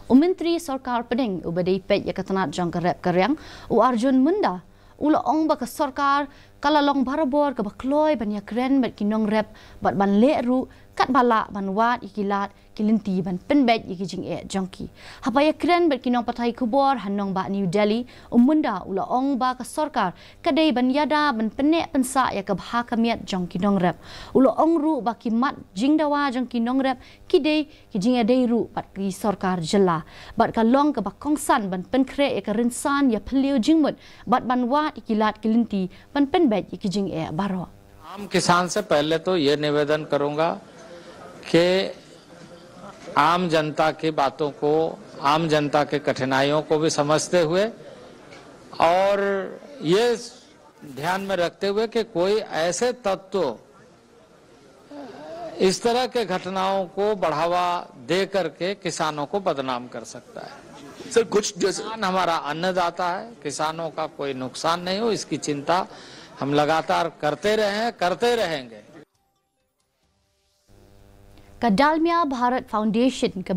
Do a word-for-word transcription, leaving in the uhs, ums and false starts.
U Myntri Sorkar Pdeng uba dei peit ïa ka tnat jong ka rep ka riang, u Arjun Munda, u la ong ba ka sorkar ka la long barabor kaba kloi ban ïakren bad ki nongrep bad ban leh ruh katba lah ban wad ïa ki lad ki lynti ban pynbeit ïa ki jingeh jong ki. Haba ïakren bad ki nongpathai khubor ha nongbah New Delhi, u Munda u la ong ba ka sorkar ka dei ban ïada ban pynneh pynsah ïa ka bha ka miat jong ki nongrep. U la ong ruh ba ki mat jingdawa jong ki nongrep ki dei ki jingïadei ruh bad ki sorkar jylla bad ka long kaba kongsan ban pynkhreh ïa ka rynsan ïaphylliew jingmut bad ban wad ïa ki lad ki lynti ban pynbeit ïa ki jingeh baroh. आम किसान से पहले तो ये निवेदन करूंगा कि आम जनता की बातों को, आम जनता के कठिनाइयों को भी समझते हुए और ये ध्यान में रखते हुए कि कोई ऐसे तत्व इस तरह के घटनाओं को बढ़ावा दे करके किसानों को बदनाम कर सकता है। सर, कुछ जैसे किसान हमारा अन्नदाता है, किसानों का कोई नुकसान नहीं हो, इसकी चिंता हम लगातार करते रहे हैं, करते रहेंगे। Ka Dalmia Bharat Foundation ka